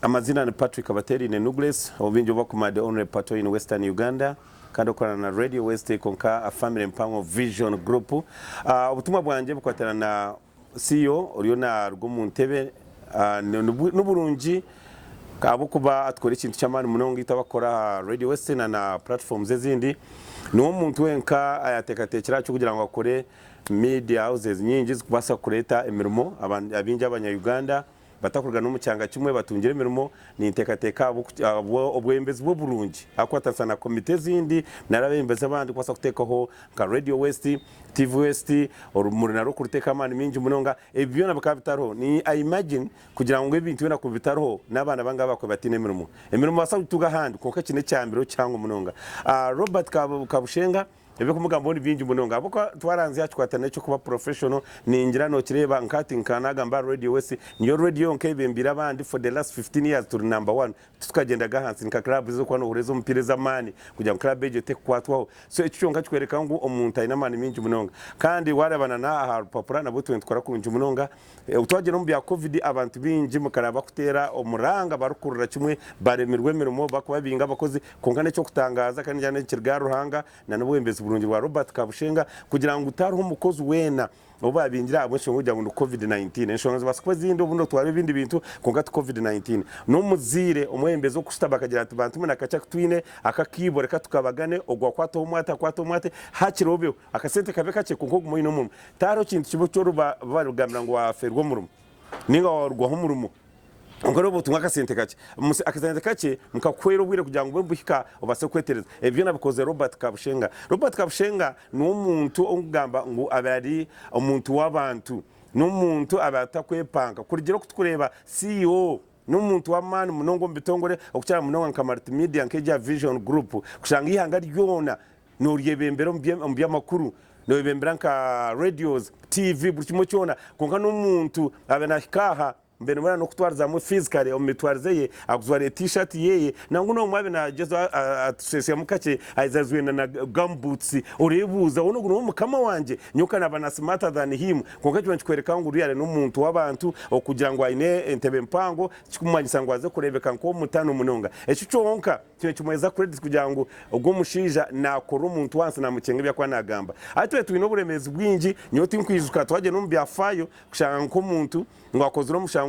Amazina ni Patrick Abatereine Nugles, obingi obakuma the only pato in Western Uganda kandi okorana na Radio West konka a family mpango Vision Group. Obutumwa bwangye bukwatana na CEO oriyo naruga omu ntebe niburungi ahabw'okuba atukora ekintu ky'amaani munonga itwe abakukora aha Radio West na na platforms ezindi. Niwe omuntu wenka ayateekateekire aha ky'okugira ngu akore media houses nyingi zikubaasa kureeta emirimo abaingi abanya Uganda batakuruga n'omu kyanga kimwe batungire emirimo. Ninteekateeka ahabw'obwebembezi bwe burungi arikukwatanisa na komite ezindi nari abeebembezi abandi kubaasa kuteekaho nka Radio West, TV West, orumuri narwo kuruteekaho amaani maingi munonga. Ebi byona bikaba bitariho. Ni I imagine kugira ngu ebintu byona kuba bitariho n'abaana bange aba bakaba bataine emirimo. Emirimo nibabaasa kugitunga ahandi kwonka eki n'ekyambirweho kihango munonga. Robert Kabushenga. Eby'okumugambaho ni bingi munonga ahabw'okuba twaranzya aha kikwatane eky'okuba professional, ningira nokireeba nka hati nka nagamba aha Radio West, niyo radio yonka eyebembeire abandi for the last 15 years turi number one, titukagyenda ahansi nka club ez'okuba nohurira ez'omupiira ez'amaani kugira ngu club egyo tekukwatwaho. So ekyo kyonka kikwereka ngu omuntu aine amaani maingi munonga. Kandi wareeba na n'aha rupapura nabwo twine nitukora kurungi munonga. Obu twagyenda omu bya Covid abantu baingi mukareba bakuteera omuranga barikurira kimwe baremirwe emirimo bakubabinga abakozi kwonka n'eky'okutangaaza kandi ningira nikiriga ahari Ruhanga na n'obwebembezi burungi bwa Robert Kabushenga kugira ngu tihariho mukozi weena ou babingire ahabw'enshonga yokugira ngu ni Covid 19. Enshonga nizibaasa kuba ezindi obundi otwara ebindi bintu kwonka ti Covid 19. N'omuzaire omwebembezi okushutama akagira ati bantu mwe nakakye aku twine aka akiibo reka tukabagane ogu akwate omwe ati akwate omwe ati hakiri obeho akasente kabe kakye kwonka ogume oine omurimo. Tihariho kintu kimwe eki orikubagambira ngu waafeerwa omurimo nainga waarugwaho omurimo kwonka n'obu otunga akasente kakye, akasente kakye nikakuhwera obwire kugira ngu bube nibuhika obaase kwetereza. Ebi byona abikoze Robert Kabushenga. Robert Kabushenga n'omuntu ou ndikugamba ngu abaire ari omuntu w'abantu, n'omuntu abaire atarikwepanka. Kurugiirira oku turikureeba CEO N'omuntu w'amaani munonga omu bitongore okukira munonga nka Multimedia nk'egya Vision Group kushanga eihanga ryona noryebembera omu by'amakuru, noyebembera nka radios, TV buri kimwe kyona kwonka n'omuntu abe nahika aha mbere mbwenu n'okutwarizamu physically omu mitwarize ye akujwara t-shirt yeye nangwa n'obumwe abe nagyezaho atushesyamu kakye aheza ajwaire na gumboots orebuuza hoona ogu niwe mukama wangye? Nyowe nkaaba na smarter than him. Kwonka ekyo nikikworeka ngu Riale n'omuntu w'abantu, okugira ngu aine entebe mpango tikikumanyisa ngu aze kureebeka nk'ow'omutaano munonga. Ekyo kyonka kyo nikimuheereza credit kugira ngu ogwo omushaija naakora omuntu w'ahansi naamukyenga ebi arikuba naagamba. Hati itwe twine oburemeezi bwingi, nyowe tinkwijuka twagyenda omu byafaayo kushanga nk'omuntu ngu akozire omushango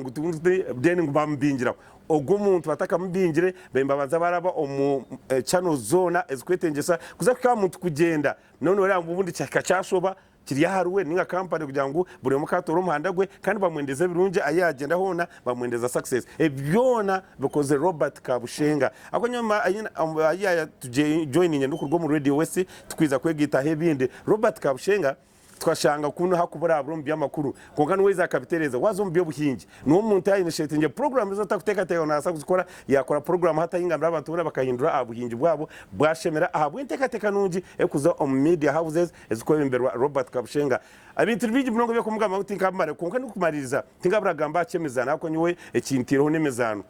then ngu baamubingiraho. Ogwo omuntu batakamubingire nibabanza baraba omu channels zoona ezikwetengyesa kuza kuhika aha muntu kugyenda. Noona oreeba ngu obundi kyahika kyashoba. Kiri ahari we ninga kampani kugira ngu buri omwe katoore omuhanda gwe kandi bamwendeze ebirungi ahi yagyenda hoona bamwendeza success. Ebi byoona bikoze Robert Kabushenga. Ahabw'okuba nyowe ahi yatujoininge ndikuruga omu Radio West tukwiza kwegaitaho ebindi, Robert Kabushenga tukashanga kunu hakuburabura omu by'amakuru kwonka niwe yaiza akabitereeza. Waaza omu by'obuhingi niwe omuntu yainitiatinge program ezi otakuteekateeka ngu nabaasa kuzikora, yaakora program hati ahingambire abantu boona bakahindura aha buhingi bwabo bwashemera ahabw'enteekateeka nungi erikuza omu media houses Ezikwebemberwa Robert Kabushenga. Ebintu ni bingi munonga eby'okumugamba ngu tinkabimara kwonka ndikumaririza tinkaburagamba aha ky'emizaano ahabw'okuba nyowe ekintaireho n'emizaano.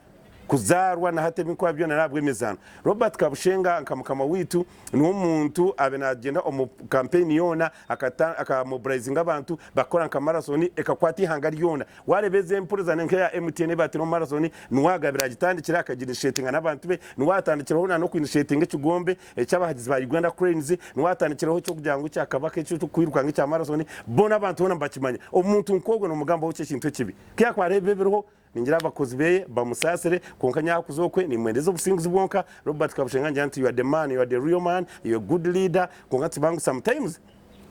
Kuzaarwa na hati ebinkuba byona n'ahabw'emizaano. Robert Kabushenga nka mukama waitu niwe omuntu abe nagyenda omu campaign yoona aka mobilizinga abantu bakakora nka marathon ekakwata eihanga ryona. Wareeba ezi empurizana nk'eya MTN ei bateire omu marathon niwe agabire agitandikire akagi initiatinga n'abantu be, niwe atandikireho na n'oku initiatinga ekigombe eky'abahagizi ba Uganda Cranes, niwe atandikireho eky'okugira ngu ekya Kabaka eky'okwirukanga ekya marathon, boona abantu boona nibakimanya. Omuntu nk'ogwo nomugambaho ki ekintu ekibi? Ku yaakuba hariho ebibi ebiriho, ningira abakozi beye bamusaasire, kwonka nyowe aha kuza okwe nimwendeza obusinguzi bwonka. Robert Kabushenga ningira nti you are the man, you are the real man, you are a good leader, kwonka tibangu sometimes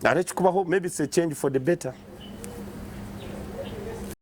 hariho ekikubaho maybe it's a change for the better.